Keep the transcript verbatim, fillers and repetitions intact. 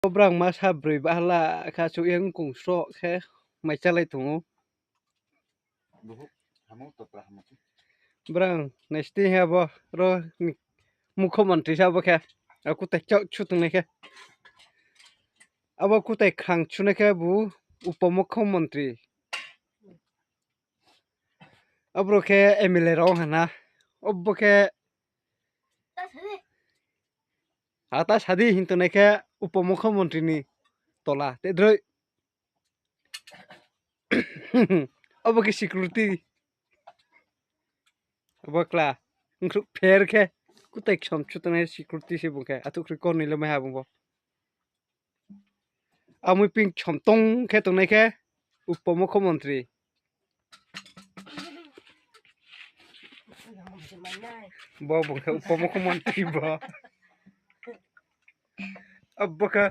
Bo brang ma sa broi bahala kha, achouh ye ongkong sroh khe mai chálai tong ou. Brang naisti ha bo ro ni mukhomontri sa bo khe. A kutai kchaoh chu tongnai khe. Abo kutai khang chunai khe bu upomukhomontri. Abro khe M L A rao hana. Obo khe hata sadi hin tongnai khe upomukhomontri ni tola te droi. Abo khe security. Abo kla. Ongkhruh pher khe. Kutai ksom chu tongnai security se bung khe. Athuh khroi kor ni le mai ha bung bo. Amui ping chom tong khe tongnai khe upomukhomontri. Bo bung khe upomukhomontri bo. Abo khe